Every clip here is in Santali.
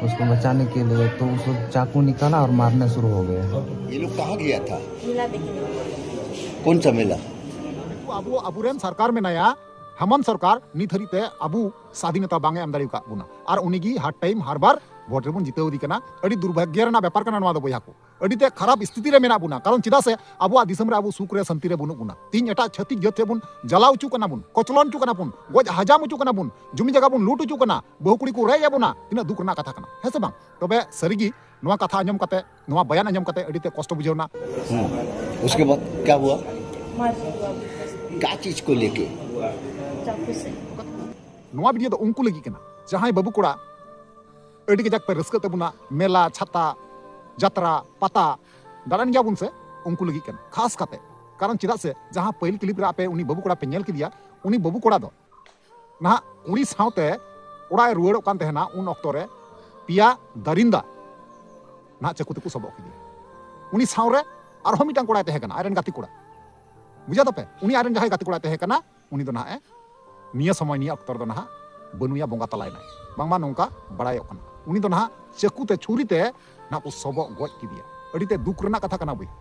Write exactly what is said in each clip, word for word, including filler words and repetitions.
उसको बचाने के लिए तो उस वक्त चाकू निकाला और मारना शुरू हो गया। ये लोग कहाँ गया था? मेला देखने। कौन सा मेला? ᱟᱵᱚ ᱟᱵᱚᱨᱮᱱ ᱥᱚᱨᱠᱟᱨ ᱢᱮᱱᱟᱭᱟ, ᱦᱮᱢᱚᱱᱛ ᱥᱚᱨᱠᱟᱨ ᱱᱤᱛ ᱦᱟᱹᱨᱤᱡ ᱛᱮ ᱟᱵᱚ ᱥᱟᱫᱷᱤᱱᱚᱛᱟ ᱵᱟᱝ ᱮ ᱮᱢ ᱫᱟᱲᱮ ᱟᱠᱟᱫ ᱵᱚᱱᱟ᱾ ᱟᱨ ᱩᱱᱤ ᱜᱮ ᱦᱟᱨ ᱴᱟᱭᱤᱢ ᱦᱟᱨ ᱵᱟᱨ ᱵᱷᱳᱴ ᱨᱮᱵᱚᱱ ᱡᱤᱛᱟᱹᱣ ᱮᱫᱮ ᱠᱟᱱᱟ᱾ ᱟᱹᱰᱤ ᱫᱩᱨᱵᱷᱟᱜᱽᱭᱚ ᱨᱮᱱᱟᱜ ᱵᱮᱯᱟᱨ ᱠᱟᱱᱟ ᱱᱚᱣᱟ ᱫᱚ ᱵᱚᱭᱦᱟ ᱠᱚ᱾ ᱟᱹᱰᱤ ᱛᱮ ᱠᱷᱟᱨᱟᱯ ᱥᱛᱷᱤᱛᱤ ᱨᱮ ᱢᱮᱱᱟᱜ ᱵᱚᱱᱟ᱾ ᱠᱟᱨᱚᱱ ᱪᱮᱫᱟᱜ ᱥᱮ ᱟᱵᱚᱣᱟᱜ ᱫᱤᱥᱚᱢ ᱨᱮ ᱟᱵᱚ ᱥᱩᱠ ᱨᱮ ᱥᱟᱱᱛᱤ ᱨᱮ ᱵᱟᱹᱱᱩᱜ ᱵᱚᱱᱟ᱾ ᱛᱤᱦᱤᱧ ᱮᱴᱟᱜ ᱪᱷᱟᱹᱛᱤᱠ ᱡᱟᱹᱛ ᱴᱷᱮᱱ ᱵᱚᱱ ᱡᱟᱞᱟᱣ ᱦᱚᱪᱚ ᱠᱟᱱᱟ ᱵᱚᱱ, ᱠᱚᱪᱞᱚᱱ ᱦᱚᱪᱚ ᱠᱟᱱᱟ ᱵᱚᱱ, ᱜᱚᱡ ᱦᱟᱡᱟᱢ ᱦᱚᱪᱚ ᱠᱟᱱᱟ ᱵᱚᱱ, ᱡᱩᱢᱤ ᱡᱟᱭᱜᱟ ᱵᱚᱱ ᱞᱩᱴ ᱦᱚᱪᱚ ᱠᱟᱱᱟ, ᱵᱟᱹᱦᱩ ᱠᱩᱲᱤ ᱠᱚ ᱨᱮᱡ ᱮᱫ ᱵᱚᱱᱟ᱾ ᱛᱤᱱᱟᱹᱜ ᱫᱩᱠ ᱨᱮᱱᱟᱜ ᱠᱟᱛᱷᱟ ᱠᱟᱱᱟ, ᱦᱮᱸ ᱥᱮ ᱵᱟᱝ? ᱛᱚᱵᱮ ᱥᱟᱹᱨᱤᱜᱮ ᱱᱚᱣᱟ ᱠᱟᱛᱷᱟ ᱟᱸᱡᱚᱢ ᱠᱟᱛᱮ, ᱱᱚᱣᱟ ᱵᱟᱭᱟᱱ ᱟᱸᱡᱚᱢ ᱠᱟᱛᱮ ᱟᱹᱰᱤ ᱛᱮ ᱠᱚᱥᱴᱚ ᱵᱩᱡᱷᱟᱹᱣ ᱮᱱᱟ᱾ उसके बाद क्या हुआ? मार दिया। क्या चीज को लेके? चाकू से। ᱱᱚᱣᱟ ᱵᱷᱤᱰᱤᱭᱳ ᱫᱚ ᱩᱱᱠᱩ ᱞᱟᱹᱜᱤᱫ ᱠᱟᱱᱟ, ᱡᱟᱦᱟᱸᱭ ᱵᱟᱹᱵᱩ ᱠᱚᱲᱟ ᱟᱹᱰᱤ ᱠᱟᱡᱟᱠ ᱯᱮ ᱨᱟᱹᱥᱠᱟᱹᱜ ᱛᱟᱵᱚᱱᱟ, ᱢᱮᱞᱟ, ᱪᱷᱟᱛᱟ, ᱡᱟᱛᱨᱟ, ᱯᱟᱛᱟ ᱫᱟᱬᱟᱱ ᱜᱮᱭᱟᱵᱚᱱ ᱥᱮ, ᱩᱱᱠᱩ ᱞᱟᱹᱜᱤᱫ ᱠᱟᱱᱟ ᱠᱷᱟᱥ ᱠᱟᱛᱮ᱾ ᱠᱟᱨᱚᱱ ᱪᱮᱫᱟᱜ ᱥᱮ ᱡᱟᱦᱟᱸ ᱯᱟᱹᱦᱤᱞ ᱠᱞᱤᱯ ᱨᱮ ᱟᱯᱮ ᱩᱱᱤ ᱵᱟᱹᱵᱩ ᱠᱚᱲᱟ ᱯᱮ ᱧᱮᱞ ᱠᱮᱫᱮᱭᱟ, ᱩᱱᱤ ᱵᱟᱹᱵᱩ ᱠᱚᱲᱟ ᱫᱚ ᱱᱟᱦᱟᱜ ᱠᱩᱲᱤ ᱥᱟᱶᱛᱮ ᱚᱲᱟᱜ ᱮ ᱨᱩᱣᱟᱹᱲᱚᱜ ᱠᱟᱱ ᱛᱟᱦᱮᱱᱟ᱾ ᱩᱱ ᱚᱠᱛᱚ ᱨᱮ ᱯᱮᱭᱟ ᱫᱟᱨᱤᱱᱫᱟ ᱱᱟᱦᱟᱜ ᱪᱟᱹᱠᱩ ᱛᱮᱠᱚ ᱥᱚᱵᱚᱜ ᱠᱮᱫᱮᱭᱟ᱾ ᱩᱱᱤ ᱥᱟᱶᱨᱮ ᱟᱨᱦᱚᱸ ᱢᱤᱫᱴᱟᱝ ᱠᱚᱲᱟᱭ ᱛᱟᱦᱮᱸ ᱠᱟᱱᱟ, ᱟᱡᱨᱮᱱ ᱜᱟᱛᱮ ᱠᱚᱲᱟ, ᱵᱩᱡᱷᱟᱹᱣ ᱫᱟᱯᱮ? ᱩᱱᱤ ᱟᱡᱨᱮᱱ ᱡᱟᱦᱟᱸᱭ ᱜᱟᱛᱮ ᱠᱚᱲᱟᱭ ᱛᱟᱦᱮᱸ ᱠᱟᱱᱟ, ᱩᱱᱤ ᱫᱚ ᱱᱟᱦᱟᱜ ᱮ, ᱱᱤᱭᱟᱹ ᱥᱚᱢᱚᱭ, ᱱᱤᱭᱟᱹ ᱚᱠᱛᱚ ᱨᱮᱫᱚ ᱱᱟᱦᱟᱜ ᱵᱟᱹᱱᱩᱭᱟ, ᱵᱚᱸᱜᱟ ᱛᱟᱞᱟᱭᱮᱱᱟᱭ, ᱵᱟᱝᱢᱟ ᱱᱚᱝᱠᱟ ᱵᱟᱲᱟᱭᱚᱜ ᱠᱟᱱᱟ᱾ ᱩᱱᱤ ᱫᱚ ᱱᱟᱦᱟᱜ ᱪᱟᱹᱠᱩ ᱛᱮ, ᱪᱷᱩᱨᱤ ᱛᱮ ᱱᱟᱦᱟᱜ ᱠᱚ ᱥᱚᱵᱚᱜ ᱜᱚᱡ ᱠᱮᱫᱮᱭᱟ᱾ ᱟᱹᱰᱤ ᱛᱮ ᱫᱩᱠ ᱨᱮᱱᱟᱜ ᱠᱟᱛᱷᱟ ᱠᱟᱱᱟ ᱵᱚᱭᱦᱟ,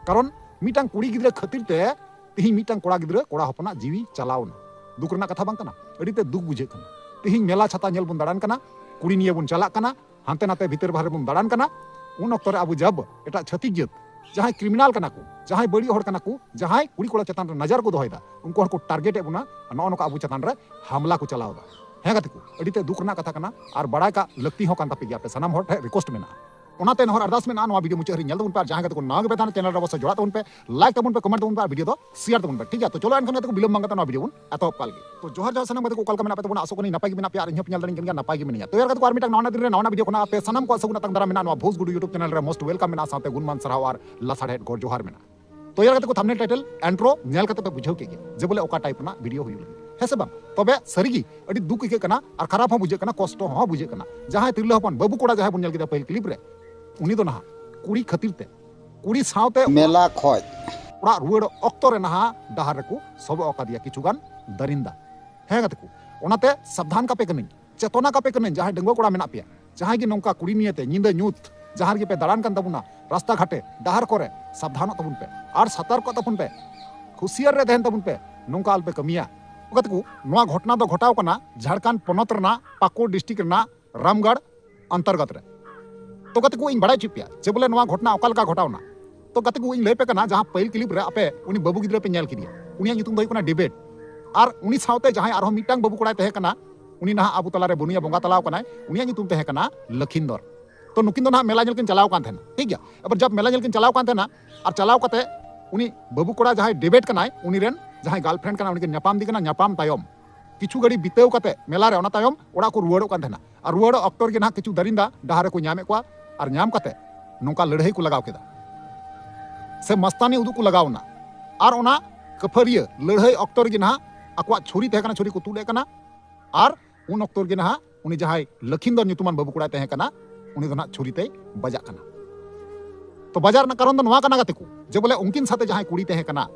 ᱠᱟᱨᱚᱱ ᱢᱤᱫᱴᱟᱝ ᱠᱩᱲᱤ ᱜᱤᱫᱽᱨᱟᱹ ᱠᱷᱟᱹᱛᱤᱨ ᱛᱮ ᱛᱤᱦᱤᱧ ᱢᱤᱫᱴᱟᱝ ᱠᱚᱲᱟ ᱜᱤᱫᱽᱨᱟᱹ, ᱠᱚᱲᱟ ᱦᱚᱯᱚᱱᱟᱜ ᱡᱤᱣᱤ ᱪᱟᱞᱟᱣ ᱮᱱᱟ᱾ ᱫᱩᱠ ᱨᱮᱱᱟᱜ ᱠᱟᱛᱷᱟ ᱵᱟᱝ ᱠᱟᱱᱟ? ᱟᱹᱰᱤ ᱛᱮ ᱫᱩᱠ ᱵᱩᱡᱷᱟᱹᱜ ᱠᱟᱱᱟ᱾ ᱛᱤᱦᱤᱧ ᱢᱮᱞᱟ ᱪᱷᱟᱛᱟ ᱧᱮᱞ ᱵᱚᱱ ᱫᱟᱬᱟᱱ ᱠᱟᱱᱟ, ᱠᱩᱲᱤ ᱱᱤᱭᱟᱹ ᱵᱚᱱ ᱪᱟᱞᱟᱜ ᱠᱟᱱᱟ, ᱦᱟᱱᱛᱮ ᱱᱟᱛᱮ ᱵᱷᱤᱛᱟᱹᱨ ᱵᱟᱦᱨᱮ ᱵᱚᱱ ᱫᱟᱬᱟᱱ ᱠᱟᱱᱟ᱾ ᱩᱱ ᱚᱠᱛᱚ ᱨᱮ ᱟᱵᱚ ᱡᱟᱵ ᱮᱴᱟᱜ ᱪᱷᱟᱹᱛᱤᱠ ᱡᱟᱹᱛ, ᱡᱟᱦᱟᱸᱭ ᱠᱨᱤᱢᱤᱱᱟᱞ ᱠᱟᱱᱟ ᱠᱚ, ᱡᱟᱦᱟᱸᱭ ᱵᱟᱹᱲᱤᱡ ᱦᱚᱲ ᱠᱟᱱᱟ ᱠᱚ, ᱡᱟᱦᱟᱸᱭ ᱠᱩᱲᱤ ᱠᱚᱲᱟ ᱪᱮᱛᱟᱱ ᱨᱮ ᱱᱟᱡᱟᱨ ᱠᱚ ᱫᱚᱦᱚᱭᱮᱫᱟ, ᱩᱱᱠᱩ ᱦᱚᱲ ᱠᱚ ᱴᱟᱨᱜᱮᱴ ᱮᱫ ᱵᱚᱱᱟ᱾ ᱟᱨ ᱱᱚᱜᱼᱚ ᱱᱚᱝᱠᱟ ᱟᱵᱚ ᱪᱮᱛᱟᱱ ᱨᱮ ᱦᱟᱢᱞᱟ ᱠᱚ ᱪᱟᱞᱟᱣ ᱮᱫᱟ᱾ ᱦᱮᱸ ᱜᱟᱛᱮ ᱠᱚ, ᱟᱹᱰᱤ ᱛᱮ ᱫᱩᱠ ᱨᱮᱱᱟᱜ ᱠᱟᱛᱷᱟ ᱠᱟᱱᱟ᱾ ᱟᱨ ᱵᱟᱲᱟᱭ ᱠᱟᱜ ᱞᱟᱹᱠᱛᱤ ᱦᱚᱸ ᱠᱟᱱ ᱛᱟᱯᱮ ᱜᱮᱭᱟ, ᱟᱯᱮ ᱥᱟᱱᱟᱢ ᱦᱚᱲ ᱴᱷᱮᱱ ᱨᱤᱠᱣᱮᱥᱴ ᱢᱮᱱᱟᱜᱼᱟ᱾ ᱚᱱᱟᱛᱮ ᱱᱮᱦᱚᱨ ᱟᱨᱫᱟᱥ ᱢᱮᱱᱟᱜᱼᱟ, ᱱᱚᱣᱟ ᱵᱷᱤᱰᱤᱭᱳ ᱢᱩᱪᱟᱹᱫ ᱦᱟᱹᱨᱤᱡ ᱧᱮᱞ ᱛᱟᱵᱚᱱ ᱯᱮ᱾ ᱟᱨ ᱡᱟᱦᱟᱸᱭ ᱜᱟᱛᱮ ᱠᱚ ᱱᱟᱣᱟ ᱜᱮ ᱯᱮ ᱛᱟᱦᱮᱱᱟ ᱪᱮᱱᱮᱞ ᱨᱮ, ᱚᱵᱚᱥᱥᱳᱭ ᱡᱚᱲᱟᱜ ᱛᱟᱵᱚᱱ ᱯᱮ, ᱞᱟᱭᱤᱠ ᱛᱟᱵᱚᱱ ᱯᱮ, ᱠᱚᱢᱮᱱᱴ ᱛᱟᱵᱚᱱ ᱯᱮ, ᱟᱨ ᱵᱷᱤᱰᱤᱭᱳ ᱫᱚ ᱥᱮᱭᱟᱨ ᱛᱟᱵᱚᱱ ᱯᱮ, ᱴᱷᱤᱠ ᱜᱮᱭᱟ? ᱛᱚ ᱪᱚᱞᱚ ᱮᱱᱠᱷᱟᱱ ᱜᱟᱛᱮ ᱠᱚ, ᱵᱤᱞᱚᱢ ᱵᱟᱝ ᱠᱟᱛᱮ ᱱᱚᱣᱟ ᱵᱷᱤᱰᱤᱭᱳ ᱵᱚᱱ ᱮᱛᱚᱦᱚᱵ ᱠᱟᱜ ᱞᱮᱜᱮ᱾ ᱛᱚ ᱡᱚᱦᱟᱨ ᱡᱚᱦᱟᱨ ᱥᱟᱱᱟᱢ ᱜᱟᱛᱮ ᱠᱚ, ᱚᱠᱟ ᱞᱮᱠᱟ ᱢᱮᱱᱟᱜ ᱯᱮ ᱛᱟᱵᱚᱱᱟ? ᱟᱥᱚᱜ ᱠᱟᱹᱱᱟᱹᱧ ᱱᱟᱯᱟᱭ ᱜᱮ ᱢᱮᱱᱟᱜ ᱯᱮᱭᱟ ᱟᱨ ᱤᱧ ᱦᱚᱸ ᱯᱮ ᱧᱮᱞ ᱫᱟᱲᱮᱧ ᱠᱟᱱ ᱜᱮᱭᱟ, ᱱᱟᱯᱟᱭ ᱜᱮ ᱢᱤᱱᱟᱹᱧᱟ᱾ ᱛᱚ ᱭᱟᱨ ᱜᱟᱛᱮ ᱠᱚ, ᱟᱨ ᱢᱤᱫᱴᱟᱝ ᱱᱟᱣᱟ ᱫᱤᱱ ᱨᱮ ᱱᱟᱣᱟ ᱵᱷᱤᱰᱤᱭᱳ ᱠᱷᱚᱱᱟᱜ ᱟᱯᱮ ᱥᱟᱱᱟᱢ ᱠᱚᱣᱟᱜ ᱥᱟᱹᱜᱩᱱ ᱟᱛᱟᱝ ᱫᱟᱨᱟᱢ ᱢᱮᱱᱟᱜᱼᱟ᱾ ᱱᱚᱣᱟ ᱵᱷᱳᱡᱽ ᱜᱩᱰᱩ YouTube ᱪᱮᱱᱮᱞ ᱨᱮ most welcome ᱢᱮᱱᱟᱜᱼᱟ, ᱥᱟᱶᱛᱮ ᱜᱩᱱᱢᱟᱱ ᱥᱟᱨᱦᱟᱣ ᱟᱨ ᱞᱟᱥᱟᱲᱦᱮᱫ ᱜᱚᱲ ᱡᱚᱦᱟᱨ ᱢᱮᱱᱟᱜᱼᱟ᱾ ᱛᱚ ᱭᱟᱨ ᱜᱟᱛᱮ ᱠᱚ, ᱛᱷᱟᱢᱵᱱᱮᱞ ᱴᱟᱭᱴᱮᱞ ᱮᱱᱴᱨᱳ ᱧᱮᱞ ᱠᱟᱛᱮ ᱯᱮ ᱵᱩᱡᱷᱟᱹᱣ ᱠᱮᱫ ᱜᱮᱭᱟ ᱡᱮ ᱵᱚᱞᱮ ᱚᱠᱟ ᱴᱟᱭᱤᱯ ᱨᱮᱱᱟᱜ ᱵᱷᱤᱰᱤᱭᱳ ᱦᱩᱭᱩᱜ ᱞᱟᱹᱜᱤᱫ, ᱦᱮᱸ ᱥᱮ ᱵᱟᱝ? ᱛᱚᱵᱮ ᱥᱟᱹᱨᱤᱜᱮ ᱟᱹᱰᱤ ᱫᱩᱠ ᱟᱹᱭᱠᱟᱹᱜ ᱠᱟᱱᱟ ᱟᱨ ᱠᱷᱟᱨᱟᱯ ᱦᱚᱸ ᱵᱩᱡᱷᱟᱹᱜ ᱠᱟᱱᱟ, ᱠᱚᱥᱴᱚ ᱦᱚᱸ ᱵᱩᱡᱷᱟᱹᱜ ᱠᱟᱱᱟ᱾ ᱡᱟᱦᱟᱸᱭ ᱛᱤᱨᱞᱟᱹ ᱦᱚᱯᱚᱱ ᱵᱟᱹᱵᱩ ᱠᱚᱲᱟ ᱡᱟᱦᱟᱸᱭ ᱵᱚᱱ ᱧᱮᱞ ᱠᱮᱫᱟ ᱯᱟᱹᱦᱤᱞ ᱠᱞᱤᱯ ᱨᱮ, ᱩᱱᱤ ᱫᱚ ᱱᱟᱦᱟᱜ ᱠᱩᱲᱤ ᱠᱷᱟᱹᱛᱤᱨ ᱛᱮ, ᱠᱩᱲᱤ ᱥᱟᱶᱛᱮ ᱢᱮᱞᱟ ᱠᱷᱚᱡ ᱚᱲᱟᱜ ᱨᱩᱣᱟᱹᱲ ᱚᱠᱛᱚ ᱨᱮ ᱱᱟᱦᱟᱜ ᱰᱟᱦᱟᱨ ᱨᱮᱠᱚ ᱥᱚᱵᱚᱜ ᱟᱠᱟᱫᱮᱭᱟ ᱠᱤᱪᱷᱩ ᱜᱟᱱ ᱫᱟᱨᱤᱱᱫᱟ᱾ ᱦᱮᱸ ᱜᱟᱛᱮ ᱠᱚ, ᱚᱱᱟᱛᱮ ᱥᱟᱵᱫᱷᱟᱱ ᱠᱟᱯᱮ ᱠᱟᱹᱱᱟᱹᱧ, ᱪᱮᱛᱚᱱᱟ ᱠᱟᱯᱮ ᱠᱟᱹᱱᱟᱹᱧ, ᱡᱟᱦᱟᱸᱭ ᱰᱟᱺᱜᱩᱣᱟᱹ ᱠᱚᱲᱟ ᱢᱮᱱᱟᱜ ᱯᱮᱭᱟ, ᱡᱟᱦᱟᱸᱭ ᱜᱮ ᱱᱚᱝᱠᱟ ᱠᱩᱲᱤ ᱱᱤᱭᱮᱛᱮ ᱧᱤᱫᱟᱹ ᱧᱩᱛ ᱡᱟᱦᱟᱸ ᱨᱮᱜᱮ ᱯᱮ ᱫᱟᱬᱟᱱ ᱠᱟᱱ ᱛᱟᱵᱚᱱᱟ, ᱨᱟᱥᱛᱟ ᱜᱷᱟᱴᱮ, ᱰᱟᱦᱟᱨ ᱠᱚᱨᱮ, ᱥᱟᱵᱫᱷᱟᱱᱚᱜ ᱛᱟᱵᱚᱱ ᱯᱮ ᱟᱨ ᱥᱚᱛᱚᱨᱠᱚᱜ ᱛᱟᱵᱚᱱ ᱯᱮ, ᱦᱩᱥᱤᱭᱟᱨ ᱨᱮ ᱛᱟᱦᱮᱱ ᱛᱟᱵᱚᱱ ᱯᱮ, ᱱᱚᱝᱠᱟ ᱟᱞᱚᱯᱮ ᱠᱟᱹᱢᱤᱭᱟ᱾ ᱜᱟᱛᱮ ᱠᱚ, ᱱᱚᱣᱟ ᱜᱷᱚᱴᱚᱱᱟ ᱫᱚ ᱜᱷᱚᱴᱟᱣ ᱠᱟᱱᱟ ᱡᱷᱟᱲᱠᱷᱚᱸᱰ ᱯᱚᱱᱚᱛ ᱨᱮᱱᱟᱜ ᱯᱟᱠᱩᱲ ᱰᱤᱥᱴᱨᱤᱠᱴ ᱨᱮᱱᱟᱜ ᱨᱟᱢᱜᱟᱲ ᱚᱱᱛᱚᱨᱜᱚᱛ ᱨᱮ᱾ ᱛᱚ ᱜᱟᱛᱮ ᱠᱚ, ᱤᱧ ᱵᱟᱲᱟᱭ ᱦᱚᱪᱚᱭᱮᱫ ᱯᱮᱭᱟ ᱡᱮ ᱵᱚᱞᱮ ᱱᱚᱣᱟ ᱜᱷᱚᱴᱚᱱᱟ ᱚᱠᱟ ᱞᱮᱠᱟ ᱜᱷᱚᱴᱟᱣᱱᱟ᱾ ᱛᱚ ᱜᱟᱛᱮ ᱠᱚ, ᱤᱧ ᱞᱟᱹᱭ ᱯᱮ ᱠᱟᱱᱟ, ᱡᱟᱦᱟᱸ ᱯᱟᱹᱦᱤᱞ ᱠᱞᱤᱯ ᱨᱮ ᱟᱯᱮ ᱩᱱᱤ ᱵᱟᱹᱵᱩ ᱜᱤᱫᱽᱨᱟᱹ ᱯᱮ ᱧᱮᱞ ᱠᱮᱫᱮᱭᱟ, ᱩᱱᱤᱭᱟᱜ ᱧᱩᱛᱩᱢ ᱫᱚ ᱦᱩᱭᱩᱜ ᱠᱟᱱᱟ ᱰᱮᱵᱷᱤᱰ᱾ ᱟᱨ ᱩᱱᱤ ᱥᱟᱶᱛᱮ ᱡᱟᱦᱟᱸᱭ ᱟᱨᱦᱚᱸ ᱢᱤᱫᱴᱟᱝ ᱵᱟᱹᱵᱩ ᱠᱚᱲᱟᱭ ᱛᱟᱦᱮᱸ ᱠᱟᱱᱟ, ᱩᱱᱤ ᱱᱟᱦᱟᱜ ᱟᱵᱚ ᱛᱟᱞᱟᱨᱮ ᱵᱟᱹᱱᱩᱭᱟ, ᱵᱚᱸᱜᱟ ᱛᱟᱞᱟᱣ ᱠᱟᱱᱟᱭ, ᱩᱱᱤᱭᱟᱜ ᱧᱩᱛᱩᱢ ᱛᱟᱦᱮᱸ ᱠᱟᱱᱟ ᱞᱚᱠᱷᱤᱱᱫᱚᱨ᱾ ᱛᱚ ᱱᱩᱠᱤᱱ ᱫᱚ ᱱᱟᱦᱟᱜ ᱢᱮᱞᱟ ᱧᱮᱞ ᱠᱤᱱ ᱪᱟᱞᱟᱣ ᱠᱟᱱ ᱛᱟᱦᱮᱱᱟ, ᱴᱷᱤᱠ ᱜᱮᱭᱟ᱾ ᱟᱵᱟᱨ ᱡᱟᱵ ᱢᱮᱞᱟ ᱧᱮᱞ ᱠᱤᱱ ᱪᱟᱞᱟᱣ ᱠᱟᱱ ᱛᱟᱦᱮᱱᱟ, ᱟᱨ ᱪᱟᱞᱟᱣ ᱠᱟᱛᱮ ᱩᱱᱤ ᱵᱟᱹᱵᱩ ᱠᱚᱲᱟ ᱡᱟᱦᱟᱸᱭ ᱰᱮᱵᱷᱤᱰ ᱠᱟᱱᱟᱭ, ᱩᱱᱤ ᱨᱮᱱ ᱡᱟᱦᱟᱸᱭ ᱜᱟᱨᱞᱯᱷᱨᱮᱱᱰ ᱠᱟᱱᱟ, ᱩᱱᱤ ᱠᱤᱱ ᱧᱟᱯᱟᱢ ᱤᱫᱤ ᱠᱟᱱᱟ᱾ ᱧᱟᱯᱟᱢ ᱛᱟᱭᱚᱢ ᱠᱤᱪᱷᱩ ᱜᱷᱟᱹᱲᱤ ᱵᱤᱛᱟᱹᱣ ᱠᱟᱛᱮ ᱢᱮᱞᱟ ᱨᱮ, ᱚᱱᱟ ᱛᱟᱭᱚᱢ ᱚᱲᱟᱜ ᱠᱚ ᱨᱩᱣᱟᱹᱲᱚᱜ ᱠᱟᱱ ᱛᱟᱦᱮᱱᱟ᱾ ᱟᱨ ᱨᱩᱣᱟᱹᱲᱚᱜ ᱚᱠᱛᱚ ᱨᱮᱜᱮ ᱱᱟᱦᱟᱜ ᱠᱤᱪᱷᱩ ᱫᱟᱨᱤᱱᱫᱟ ᱰᱟᱦᱟᱨ ᱨᱮᱠᱚ ᱧᱟᱢᱮᱫ ᱠᱚᱣᱟ, ᱟᱨ ᱧᱟᱢ ᱠᱟᱛᱮ ᱱᱚᱝᱠᱟ ᱞᱟᱹᱲᱦᱟᱹᱭ ᱠᱚ ᱞᱟᱜᱟᱣ ᱠᱮᱫᱟ ᱥᱮ ᱢᱟᱥᱛᱟᱱᱤ ᱩᱫᱩᱜ ᱠᱚ ᱞᱟᱜᱟᱣ ᱮᱱᱟ᱾ ᱟᱨ ᱚᱱᱟ ᱠᱟᱹᱯᱷᱟᱹᱨᱤᱭᱟᱹ ᱞᱟᱹᱲᱦᱟᱹᱭ ᱚᱠᱛᱚ ᱨᱮᱜᱮ ᱱᱟᱦᱟᱜ ᱟᱠᱚᱣᱟᱜ ᱪᱷᱩᱨᱤ ᱛᱟᱦᱮᱸ ᱠᱟᱱᱟ, ᱪᱷᱩᱨᱤ ᱠᱚ ᱛᱩᱫ ᱮᱫ ᱠᱟᱱᱟ᱾ ᱟᱨ ᱩᱱ ᱚᱠᱛᱚ ᱨᱮᱜᱮ ᱱᱟᱦᱟᱜ ᱩᱱᱤ ᱡᱟᱦᱟᱸᱭ ᱞᱚᱠᱷᱤᱱᱫᱚᱨ ᱧᱩᱛᱩᱢᱟᱱ ᱵᱟᱹᱵᱩ ᱠᱚᱲᱟᱭ ᱛᱟᱦᱮᱸ ᱠᱟᱱᱟ, ᱩᱱᱤ ᱫᱚ ᱱᱟᱦᱟᱜ ᱪᱷᱩᱨᱤ ᱛᱮᱭ ᱵᱟᱡᱟᱜ ᱠᱟᱱᱟ᱾ ᱛᱚ ᱵᱟᱡᱟᱜ ᱨᱮᱱᱟᱜ ᱠᱟᱨᱚᱱ ᱫᱚ ᱱᱚᱣᱟ ᱠᱟᱱᱟ ᱜᱟᱛᱮ ᱠᱚ, ᱡᱮ ᱵᱚᱞᱮ ᱩᱱᱠᱤᱱ ᱥᱟᱛᱮ ᱡᱟᱦᱟᱸᱭ ᱠᱩᱲᱤ ᱛᱟᱦᱮᱸ ᱠᱟᱱᱟ,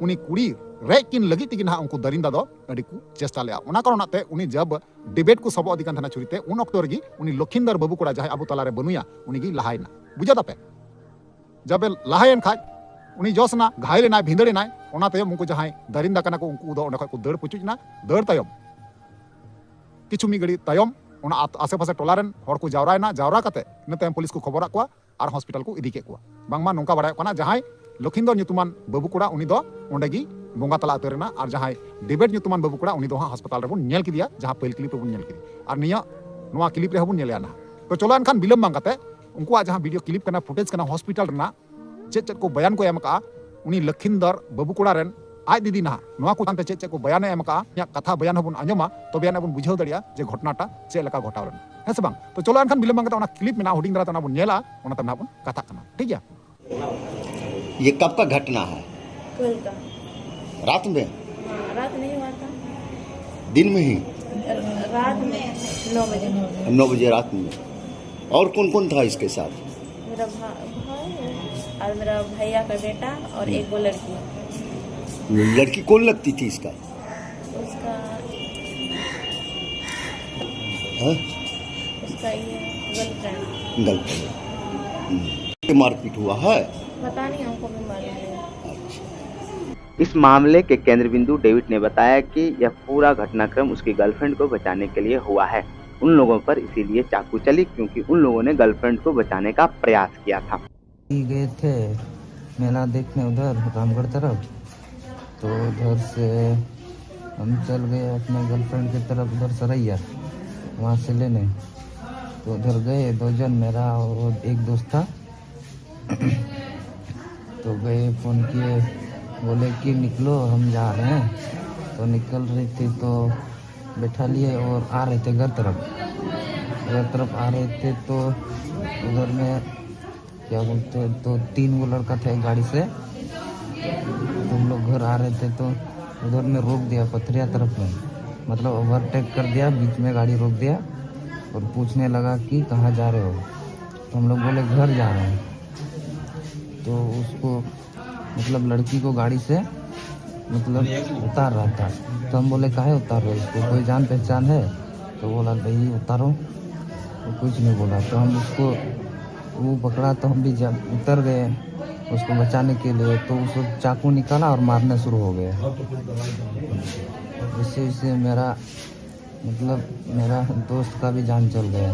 ᱩᱱᱤ ᱠᱩᱲᱤ ᱨᱮᱡ ᱠᱤᱱ ᱞᱟᱹᱜᱤᱫ ᱛᱮᱜᱮ ᱱᱟᱦᱟᱜ ᱩᱱᱠᱩ ᱫᱟᱨᱤᱱᱫᱟ ᱫᱚ ᱟᱹᱰᱤ ᱠᱚ ᱪᱮᱥᱴᱟ ᱞᱮᱫᱼᱟ᱾ ᱚᱱᱟ ᱠᱟᱨᱚᱱᱟᱜ ᱛᱮ ᱩᱱᱤ ᱡᱟᱵ ᱰᱤᱵᱮᱴ ᱠᱚ ᱥᱟᱵᱚᱜ ᱤᱫᱤ ᱠᱟᱱ ᱛᱟᱦᱮᱱᱟ ᱪᱷᱩᱨᱤ ᱛᱮ, ᱩᱱ ᱚᱠᱛᱚ ᱨᱮᱜᱮ ᱩᱱᱤ ᱞᱚᱠᱷᱤᱱᱫᱚᱨ ᱵᱟᱹᱵᱩ ᱠᱚᱲᱟ, ᱡᱟᱦᱟᱸᱭ ᱟᱵᱚ ᱛᱟᱞᱟᱨᱮ ᱵᱟᱹᱱᱩᱭᱟ, ᱩᱱᱤᱜᱮᱭ ᱞᱟᱦᱟᱭᱮᱱᱟ᱾ ᱵᱩᱡᱷᱟᱹᱣ ᱫᱟᱯᱮ? ᱡᱟᱵᱮ ᱞᱟᱦᱟᱭᱮᱱ ᱠᱷᱟᱡ ᱩᱱᱤ ᱡᱚᱥ ᱮᱱᱟ, ᱜᱷᱟᱭᱮᱞ ᱮᱱᱟᱭ, ᱵᱷᱤᱸᱫᱟᱹᱲ ᱮᱱᱟᱭ᱾ ᱚᱱᱟ ᱛᱟᱭᱚᱢ ᱩᱱᱠᱩ ᱡᱟᱦᱟᱸᱭ ᱫᱟᱨᱤᱱᱫᱟ ᱠᱟᱱᱟ ᱠᱚ, ᱩᱱᱠᱩ ᱫᱚ ᱚᱸᱰᱮ ᱠᱷᱚᱡ ᱠᱚ ᱫᱟᱹᱲ ᱯᱩᱪᱩᱡ ᱮᱱᱟ᱾ ᱫᱟᱹᱲ ᱛᱟᱭᱚᱢ ᱠᱤᱪᱷᱩ ᱢᱤᱫ ᱜᱷᱟᱹᱲᱤᱡ ᱛᱟᱭᱚᱢ ᱚᱱᱟ ᱟᱛ-, ᱟᱥᱮ ᱯᱟᱥᱮ ᱴᱚᱞᱟ ᱨᱮᱱ ᱦᱚᱲ ᱠᱚ ᱡᱟᱣᱨᱟᱭᱮᱱᱟ᱾ ᱡᱟᱣᱨᱟ ᱠᱟᱛᱮ ᱤᱱᱟᱹ ᱛᱟᱭᱚᱢ ᱯᱩᱞᱤᱥ ᱠᱚ ᱠᱷᱚᱵᱚᱨᱟᱫ ᱠᱚᱣᱟ ᱟᱨ ᱦᱚᱥᱯᱤᱴᱟᱞ ᱠᱚ ᱤᱫᱤ ᱠᱮᱫ ᱠᱚᱣᱟ᱾ ᱵᱟᱝᱢᱟ ᱱᱚᱝᱠᱟ ᱵᱟᱲᱟᱭᱚᱜ ᱠᱟᱱᱟ, ᱡᱟᱦᱟᱸᱭ ᱞᱚᱠᱷᱤᱱᱫᱚᱨ ᱧᱩᱛᱩᱢᱟᱱ ᱵᱟᱹᱵᱩ ᱠᱚᱲᱟ, ᱩᱱᱤ ᱫᱚ ᱚᱸᱰᱮ ᱜᱮ ᱵᱚᱸᱜᱟ ᱛᱟᱞᱟ ᱩᱛᱟᱹᱨ ᱮᱱᱟ, ᱟᱨ ᱡᱟᱦᱟᱸᱭ ᱰᱮᱵᱷᱤᱰ ᱧᱩᱛᱩᱢᱟᱱ ᱵᱟᱹᱵᱩ ᱠᱚᱲᱟ, ᱩᱱᱤ ᱫᱚ ᱦᱟᱸᱜ ᱦᱟᱥᱯᱟᱛᱟᱞ ᱨᱮᱵᱚᱱ ᱧᱮᱞ ᱠᱮᱫᱮᱭᱟ, ᱡᱟᱦᱟᱸ ᱯᱟᱹᱦᱤᱞ ᱠᱞᱤᱯ ᱨᱮᱵᱚᱱ ᱧᱮᱞ ᱠᱮᱫᱮᱭᱟ᱾ ᱟᱨ ᱱᱤᱭᱟᱹ, ᱱᱚᱣᱟ ᱠᱞᱤᱯ ᱨᱮᱦᱚᱸ ᱵᱚᱱ ᱧᱮᱞᱮᱭᱟ ᱱᱟᱦᱟᱜ᱾ ᱛᱚ ᱪᱚᱞᱚ ᱮᱱᱠᱷᱟᱱ ᱵᱤᱞᱚᱢ ᱵᱟᱝ ᱠᱟᱛᱮ ᱩᱱᱠᱩᱣᱟᱜ ᱡᱟᱦᱟᱸ ᱵᱷᱤᱰᱤᱭᱳ ᱠᱞᱤᱯ ᱠᱟᱱᱟ, ᱯᱷᱩᱴᱮᱡᱽ ᱠᱟᱱᱟ ᱦᱚᱥᱯᱤᱴᱟᱞ ᱨᱮᱱᱟᱜ, ᱪᱮᱫ ᱪᱮᱫ ᱠᱚ ᱵᱚᱭᱟᱱ ᱠᱚ ᱮᱢ ᱟᱠᱟᱫᱼᱟ, ᱩᱱᱤ ᱞᱚᱠᱷᱤᱱᱫᱚᱨ ᱵᱟᱹᱵᱩ ᱠᱚᱲᱟ ᱨᱮᱱ ᱟᱡ ᱫᱤᱫᱤ ᱱᱟᱦᱟᱜ ᱱᱚᱣᱟ ᱠᱚ ᱪᱮᱛᱟᱱ ᱛᱮ ᱪᱮᱫ ᱪᱮᱫ ᱠᱚ ᱵᱚᱭᱟᱱᱮ ᱮᱢ ᱟᱠᱟᱫᱼᱟ, ᱩᱱᱤᱭᱟᱜ ᱠᱟᱛᱷᱟ ᱵᱚᱭᱟᱱ ᱦᱚᱸᱵᱚᱱ ᱟᱸᱡᱚᱢᱟ, ᱛᱚᱵᱮ ᱟᱹᱱᱤᱡ ᱵᱚᱱ ᱵᱩᱡᱷᱟᱹᱣ ᱫᱟᱲᱮᱭᱟᱜᱼᱟ ᱡᱮ ᱜᱷᱚᱴᱱᱟᱴᱟ ᱪᱮᱫ ᱞᱮᱠᱟ ᱜᱷᱚᱴᱟᱣ ᱞᱮᱱᱟ, ᱦᱮᱸ ᱥᱮ ᱵᱟᱝ? ᱛᱚ ᱪᱚᱞᱚ ᱮᱱᱠᱷᱟᱱ ᱵᱤᱞᱚᱢ ᱵᱟᱝ ᱠᱟᱛᱮ ᱚᱱᱟ ᱠᱞᱤᱯ ᱢᱮᱱᱟᱜᱼᱟ, ᱦᱩᱰᱤᱧ ᱫᱷᱟᱨᱟ ᱛᱮ ᱚᱱᱟ ᱵᱚᱱ ᱧᱮᱞᱟ, ᱚᱱᱟ ᱛᱮ ᱱᱟᱦᱟᱜ ᱵᱚᱱ ᱠᱟᱛᱷᱟᱜ ᱠᱟᱱᱟ, ᱴᱷᱤᱠ ᱜᱮᱭᱟ? ये कब का घटना है? कल का। रात में? हाँ, रात नहीं हुआ था। दिन में ही? रात में नौ बजे। नौ बजे रात में। और कौन कौन था इसके साथ? मेरा भा, भाई है और मेरा भैया का बेटा और एक वो लड़की। लड़की कौन लगती थी इसका? उसका हाँ? उसका गर्लफ्रेंड। गर्लफ्रेंड। हम्म। ये मारपीट हुआ है? पता नहीं, हमको भी मालूम नहीं। अच्छा। इस मामले के केंद्र बिंदु डेविड ने बताया कि यह पूरा घटनाक्रम उसकी गर्लफ्रेंड को बचाने के लिए हुआ है। उन लोगों पर इसीलिए चाकू चली, क्योंकि उन लोगों ने गर्लफ्रेंड को बचाने का प्रयास किया था। गए थे मेला देखने उधर रामगढ़ तरफ, तो उधर से हम चल गए अपने गर्लफ्रेंड की तरफ, उधर सरैया, वहाँ से लेने। तो उधर गए दो जन, मेरा और एक दोस्त था। तो गए, फ़ोन किए, बोले कि निकलो, हम जा रहे हैं। तो निकल रहे थे तो बैठा लिए और आ रहे थे घर तरफ। घर तरफ आ रहे थे तो उधर में, क्या बोलते हैं, तो तीन वो लड़का था एक गाड़ी से। तो हम लोग घर आ रहे थे तो उधर में रोक दिया, पथरिया तरफ में, मतलब ओवरटेक कर दिया, बीच में गाड़ी रोक दिया और पूछने लगा कि कहाँ जा रहे हो। तो हम लोग बोले घर जा रहे हैं। तो उसको, मतलब लड़की को गाड़ी से, मतलब उतार रहा था। तो हम बोले काहे उतार रहे हो इसको, कोई जान पहचान है? तो बोला नहीं, उतारो। वो कुछ नहीं बोला। तो हम उसको, वो पकड़ा तो हम भी जब उतर गए उसको बचाने के लिए, तो उसको चाकू निकाला और मारना शुरू हो गया। इससे, इससे मेरा, मतलब मेरा दोस्त का भी जान चल गया।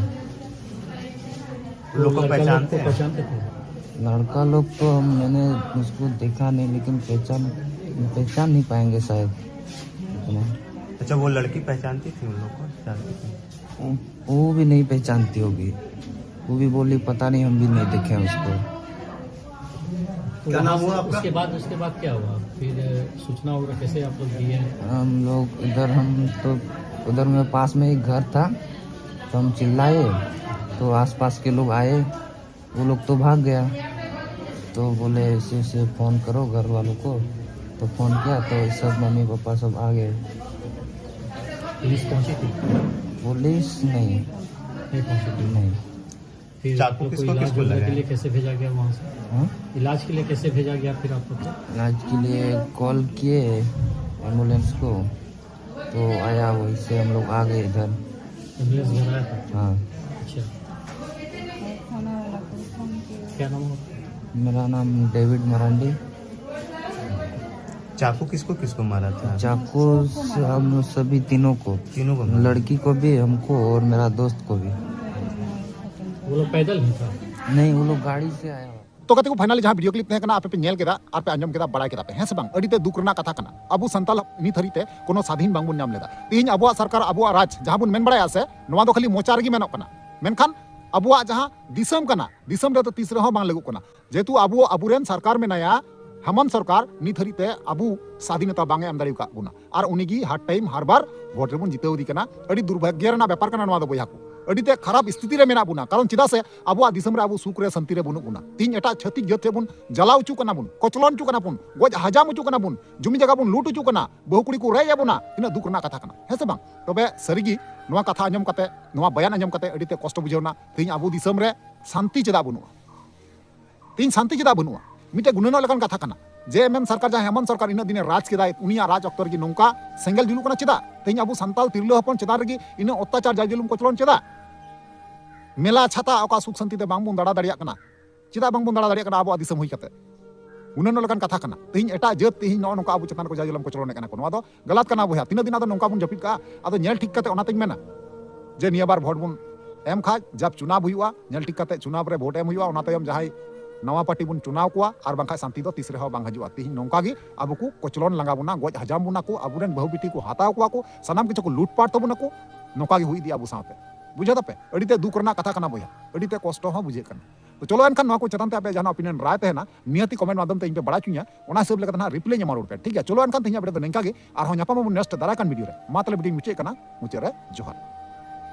लोग को पहचानते हैं? पहचानते थे? लड़का लोग तो हम, मैंने उसको देखा नहीं, लेकिन पहचान, पहचान नहीं पाएंगे शायद उतना। अच्छा, वो लड़की पहचानती थी उन लोग को? जानती थी? वो, वो भी नहीं पहचानती होगी। वो भी बोली पता नहीं, हम भी नहीं देखे उसको। तो क्या नाम हुआ आपका? उसके बाद, उसके बाद क्या हुआ फिर? सूचना वगैरह कैसे आप लोग दिए? हम लोग इधर, हम तो उधर में पास में एक घर था, तो हम चिल्लाए, तो आसपास के लोग आए। वो लोग तो भाग गया। तो बोले ऐसे ऐसे फ़ोन करो घर वालों को। तो फ़ोन किया तो सब मम्मी पापा सब आ गए। पुलिस पहुंची थी? पुलिस नहीं। नहीं पहुंची थी। नहीं। फिर चाकू आपको किसको, इलाज किसको वगैरह लगा के है? लिए कैसे भेजा गया वहाँ से? हाँ? इलाज के लिए कैसे भेजा गया फिर आप लोग को? इलाज के लिए कॉल किए एम्बुलेंस को, तो आया, वहीं से हम लोग आ गए इधर। एम्बुलेंस बुलाया था? हाँ। मेरा नाम डेविड मरांडी। चाकू किसको किसको मारा था? चाकू से हम सभी तीनों को, तीनों को मारा? लड़की को भी, हमको और मेरा दोस्त को भी। वो लोग पैदल ही था? नहीं, वो लोग गाड़ी से आया हुआ। ᱛᱚ ᱜᱟᱛᱮ ᱠᱚ, finally ᱡᱟᱦᱟᱸ video clip ᱛᱟᱦᱮᱸ ᱠᱟᱱᱟ, ᱟᱯᱮ ᱯᱮ ᱧᱮᱞ ᱠᱮᱫᱟ ᱟᱨ ᱯᱮ ᱟᱸᱡᱚᱢ ᱠᱮᱫᱟ, ᱵᱟᱲᱟᱭ ᱠᱮᱫᱟ ᱯᱮ, ᱦᱮᱸ ᱥᱮ ᱵᱟᱝ? ᱟᱹᱰᱤ ᱛᱮ ᱫᱩᱠ ᱨᱮᱱᱟᱜ ᱠᱟᱛᱷᱟ ᱠᱟᱱᱟ᱾ ᱟᱵᱚ ᱥᱟᱱᱛᱟᱲ ᱱᱤᱛ ᱦᱟᱹᱨᱤᱡ ᱛᱮ ᱠᱳᱱᱳ ᱥᱟᱫᱷᱤᱱ ᱵᱟᱝᱵᱚᱱ ᱧᱟᱢ ᱞᱮᱫᱟ᱾ ᱛᱮᱦᱮᱧ ᱟᱵᱚᱣᱟᱜ ᱥᱚᱨᱠᱟᱨ, ᱟᱵᱚᱣᱟᱜ ᱨᱟᱡᱽ ᱡᱟᱦᱟᱸ ᱵᱚᱱ ᱢᱮᱱ ᱵᱟᱲᱟᱭᱟ ᱥᱮ, ᱱᱚᱣᱟ ᱫᱚ ᱠᱷᱟᱹᱞᱤ ᱢᱚᱪᱟ ᱨᱮᱜᱮ ᱢᱮᱱᱚᱜ ᱠᱟᱱᱟ, ᱢᱮᱱᱠᱷᱟᱱ ᱟᱵᱚᱣᱟᱜ ᱡᱟᱦᱟᱸ ᱫᱤᱥᱚᱢ ᱠᱟᱱᱟ, ᱫᱤᱥᱚᱢ ᱨᱮᱫᱚ ᱛᱤᱥ ᱨᱮᱦᱚᱸ ᱵᱟᱝ ᱞᱟᱹᱜᱩᱜ ᱠᱟᱱᱟ᱾ ᱡᱮᱦᱮᱛᱩ ᱟᱵᱚ, ᱟᱵᱚᱨᱮᱱ ᱥᱚᱨᱠᱟᱨ ᱢᱮᱱᱟᱭᱟ, ᱦᱮᱢᱚᱱᱛ ᱥᱚᱨᱠᱟᱨ ᱱᱤᱛ ᱦᱟᱹᱨᱤᱡ ᱛᱮ ᱟᱵᱚ ᱥᱟᱫᱷᱤᱱᱚᱛᱟ ᱵᱟᱝ ᱮ ᱮᱢ ᱫᱟᱲᱮ ᱟᱠᱟᱫ ᱵᱚᱱᱟ᱾ ᱟᱨ ᱩᱱᱤᱜᱮ ᱦᱟᱨ ᱴᱟᱭᱤᱢ ᱦᱟᱨ ᱵᱟᱨ ᱵᱷᱳᱴ ᱨᱮᱵᱚᱱ ᱡᱤᱛᱟᱹᱣ ᱮᱫᱮ ᱠᱟᱱᱟ᱾ ᱟᱹᱰᱤ ᱫᱩᱨᱵᱷᱟᱜᱽᱭᱚ ᱨᱮᱱᱟᱜ ᱵᱮᱯᱟᱨ ᱠᱟᱱᱟ ᱱᱚᱣᱟ ᱫᱚ ᱵᱚᱭᱦᱟ ᱠᱚ, ᱟᱹᱰᱤ ᱛᱮ ᱠᱷᱟᱨᱟᱯ ᱥᱛᱷᱤᱛᱤ ᱨᱮ ᱢᱮᱱᱟᱜ ᱵᱚᱱᱟ᱾ ᱠᱟᱨᱚᱱ ᱪᱮᱫᱟᱜ ᱥᱮ ᱟᱵᱚᱣᱟᱜ ᱫᱤᱥᱚᱢ ᱨᱮ ᱟᱵᱚ ᱥᱩᱠ ᱨᱮ ᱥᱟᱱᱛᱤ ᱨᱮ ᱵᱟᱹᱱᱩᱜ ᱵᱚᱱᱟ᱾ ᱛᱤᱦᱤᱧ ᱮᱴᱟᱜ ᱪᱷᱟᱹᱛᱤᱠ ᱡᱟᱹᱛ ᱴᱷᱮᱱ ᱵᱚᱱ ᱡᱟᱞᱟ ᱦᱚᱪᱚ ᱠᱟᱱᱟ ᱵᱚᱱ, ᱠᱚᱪᱞᱚᱱ ᱦᱚᱪᱚ ᱠᱟᱱᱟ ᱵᱚᱱ, ᱜᱚᱡ ᱦᱟᱡᱟᱢ ᱦᱚᱪᱚ ᱠᱟᱱᱟ ᱵᱚᱱ, ᱡᱩᱢᱤ ᱡᱟᱭᱜᱟ ᱵᱚᱱ ᱞᱩᱴ ᱦᱚᱪᱚ ᱠᱟᱱᱟ, ᱵᱟᱹᱦᱩ ᱠᱩᱲᱤ ᱠᱚ ᱨᱮᱡ ᱮᱫ ᱵᱚᱱᱟ᱾ ᱛᱤᱱᱟᱹᱜ ᱫᱩᱠ ᱨᱮᱱᱟᱜ ᱠᱟᱛᱷᱟ ᱠᱟᱱᱟ, ᱦᱮᱸ ᱥᱮ ᱵᱟᱝ? ᱛᱚᱵᱮ ᱥᱟᱹᱨᱤᱜᱮ ᱱᱚᱣᱟ ᱠᱟᱛᱷᱟ ᱟᱸᱡᱚᱢ ᱠᱟᱛᱮ, ᱱᱚᱣᱟ ᱵᱚᱭᱟᱱ ᱟᱸᱡᱚᱢ ᱠᱟᱛᱮ ᱟᱹᱰᱤ ᱛᱮ ᱠᱚᱥᱴᱚ ᱵᱩᱡᱷᱟᱹᱣ ᱮᱱᱟ᱾ ᱛᱤᱦᱤᱧ ᱟᱵᱚ ᱫᱤᱥᱚᱢ ᱨᱮ ᱥᱟᱱᱛᱤ ᱪᱮᱫᱟᱜ ᱵᱟᱹᱱᱩᱜᱼᱟ? ᱛᱮᱦᱮᱧ ᱥᱟᱱᱛᱤ ᱪᱮᱫᱟᱜ ᱵᱟᱹᱱᱩᱜᱼᱟ? ᱢᱤᱫᱴᱮᱡ ᱜᱩᱱᱟᱹᱱᱚᱜ ᱞᱮᱠᱟᱱ ᱠᱟᱛᱷᱟ ᱠᱟᱱᱟ᱾ ᱡᱮ ᱮᱢ ᱮᱢ ᱥᱚᱨᱠᱟᱨ, ᱡᱟᱦᱟᱸᱭ ᱦᱮᱢᱚᱱᱛ ᱥᱚᱨᱠᱟᱨ ᱤᱱᱟᱹᱜ ᱫᱤᱱᱮ ᱨᱟᱡᱽ ᱠᱮᱫᱟᱭ, ᱩᱱᱤᱭᱟᱜ ᱨᱟᱡᱽ ᱚᱠᱛᱚ ᱨᱮᱜᱮ ᱱᱚᱝᱠᱟ ᱥᱮᱸᱜᱮᱞ ᱡᱩᱞᱩᱜ ᱠᱟᱱᱟ ᱪᱮᱫᱟᱜ? ᱛᱮᱦᱮᱧ ᱟᱵᱚ ᱥᱟᱱᱛᱟᱲ ᱛᱤᱨᱞᱟᱹ ᱦᱚᱯᱚᱱ ᱪᱮᱛᱟᱱ ᱨᱮᱜᱮ ᱤᱱᱟᱹᱜ ᱚᱛᱛᱟᱪᱟᱨ, ᱡᱟᱞ ᱡᱩᱞᱩᱢ, ᱠᱚᱪᱞᱚᱱ ᱪᱮᱫᱟᱜ? ᱢᱮᱞᱟ ᱪᱷᱟᱛᱟ ᱚᱠᱟ ᱥᱩᱠ ᱥᱟᱱᱛᱤ ᱛᱮ ᱵᱟᱝᱵᱚᱱ ᱫᱟᱬᱟ ᱫᱟᱲᱮᱭᱟᱜ ᱠᱟᱱᱟ? ᱪᱮᱫᱟᱜ ᱵᱟᱝᱵᱚᱱ ᱫᱟᱬᱟ ᱫᱟᱲᱮᱭᱟᱜ ᱠᱟᱱᱟ ᱟᱵᱚᱣᱟᱜ ᱫᱤᱥᱚᱢ ᱦᱩᱭ ᱠᱟᱛᱮ? ᱜᱩᱱᱟᱹᱱᱚᱜ ᱞᱮᱠᱟᱱ ᱠᱟᱛᱷᱟ ᱠᱟᱱᱟ᱾ ᱛᱮᱦᱮᱧ ᱮᱴᱟᱜ ᱡᱟᱹᱛ ᱛᱮᱦᱮᱧ ᱱᱚᱜᱼᱚ ᱱᱚᱝᱠᱟ ᱟᱵᱚ ᱪᱮᱛᱟᱱ ᱨᱮᱠᱚ ᱡᱟᱞ ᱡᱩᱞᱩᱢ ᱠᱚᱪᱞᱚᱱᱮᱫ ᱠᱟᱱᱟ ᱠᱚ, ᱱᱚᱣᱟ ᱫᱚ ᱜᱟᱞᱟᱛ ᱠᱟᱱᱟ ᱵᱚᱭᱦᱟ᱾ ᱛᱤᱱᱟᱹᱜ ᱫᱤᱱ ᱟᱫᱚ ᱱᱚᱝᱠᱟ ᱵᱚᱱ ᱡᱟᱹᱯᱤᱫ ᱠᱟᱜᱼᱟ? ᱟᱫᱚ ᱧᱮᱞ ᱴᱷᱤᱠ ᱠᱟᱛᱮ ᱚᱱᱟᱛᱤᱧ ᱢᱮᱱᱟ ᱡᱮ ᱱᱤᱭᱟᱹ ᱵᱟᱨ ᱵᱷᱳᱴ ᱵᱚᱱ ᱮᱢ ᱠᱷᱟᱡ, ᱡᱟᱵ ᱪᱩᱱᱟᱵ ᱦᱩᱭᱩᱜᱼᱟ, ᱧᱮᱞ ᱴᱷᱤᱠ ᱠᱟᱛᱮ ᱪᱩᱱᱟᱵ ᱨᱮ ᱵᱷᱳᱴ ᱮᱢ ᱦᱩᱭᱩᱜᱼᱟ᱾ ᱚᱱᱟ ᱛᱟᱭᱚᱢ ᱡᱟᱦᱟᱸᱭ ᱱᱟᱣᱟ ᱯᱟᱨᱴᱤ ᱵᱚᱱ ᱪᱩᱱᱟᱣ ᱠᱚᱣᱟ, ᱟᱨ ᱵᱟᱝᱠᱷᱟᱡ ᱥᱟᱱᱛᱤ ᱫᱚ ᱛᱤᱥ ᱨᱮᱦᱚᱸ ᱵᱟᱝ ᱦᱤᱡᱩᱜᱼᱟ᱾ ᱛᱤᱦᱤᱧ ᱱᱚᱝᱠᱟ ᱜᱮ ᱟᱵᱚ ᱠᱚ ᱠᱚᱪᱞᱚᱱ ᱞᱟᱸᱜᱟ ᱵᱚᱱᱟ, ᱜᱚᱡ ᱦᱟᱡᱟᱢ ᱵᱚᱱᱟ ᱠᱚ, ᱟᱵᱚᱨᱮᱱ ᱵᱟᱹᱦᱩ ᱵᱤᱴᱤ ᱠᱚ ᱦᱟᱛᱟᱣ ᱠᱚᱣᱟ ᱠᱚ, ᱥᱟᱱᱟᱢ ᱠᱤᱪᱷᱩ ᱠᱚ ᱞᱩᱴᱯᱟᱴ ᱛᱟᱵᱚᱱᱟ ᱠᱚ᱾ ᱱᱚᱝᱠᱟ ᱜᱮ ᱦᱩᱭ ᱤᱫᱤᱜᱼᱟ ᱟᱵᱚ ᱥᱟᱶᱛᱮ᱾ ᱵᱩᱡᱷᱟᱹᱣ ᱫᱟᱯᱮ? ᱟᱹᱰᱤ ᱛᱮ ᱫᱩᱠ ᱨᱮᱱᱟᱜ ᱠᱟᱛᱷᱟ ᱠᱟᱱᱟ ᱵᱚᱭᱦᱟ, ᱟᱹᱰᱤ ᱛᱮ ᱠᱚᱥᱴᱚ ᱦᱚᱸ ᱵᱩᱡᱷᱟᱹᱜ ᱠᱟᱱᱟ᱾ ᱛᱚ ᱪᱚᱞᱚ ᱮᱱᱠᱷᱟᱱ ᱱᱚᱣᱟ ᱠᱚ ᱪᱮᱛᱟᱱ ᱛᱮ ᱟᱯᱮᱭᱟᱜ ᱡᱟᱦᱟᱱᱟᱜ opinion, ᱨᱟᱭ ᱛᱟᱦᱮᱱᱟ, ᱱᱤᱦᱟᱹᱛᱤ comment ᱢᱟᱫᱽᱫᱷᱚᱢ ᱛᱮ ᱤᱧ ᱯᱮ ᱵᱟᱲᱟᱭ ᱦᱚᱪᱚᱧᱟ, ᱚᱱᱟ ᱦᱤᱥᱟᱹᱵ ᱞᱮᱠᱟᱛᱮ ᱱᱟᱦᱟᱜ reply ᱤᱧ ᱮᱢᱟ ᱨᱩᱣᱟᱹᱲ ᱯᱮ, ᱴᱷᱤᱠ ᱜᱮᱭᱟ? ᱪᱚᱞᱚ ᱮᱱᱠᱷᱟᱱ ᱛᱮᱦᱮᱧᱟᱜ video ᱫᱚ ᱱᱤᱝᱠᱟ ᱜᱮ, ᱟᱨᱦᱚᱸ ᱧᱟᱯᱟᱢ ᱟᱵᱚᱱ next ᱫᱟᱨᱟᱭ ᱠᱟᱱ video ᱨᱮ᱾ ᱢᱟ ᱛᱟᱦᱞᱮ video ᱧ ᱢᱩᱪᱟᱹᱫ ᱠᱟᱱᱟ, ᱢᱩᱪᱟᱹᱫ ᱨᱮ ᱡᱚᱦᱟᱨ᱾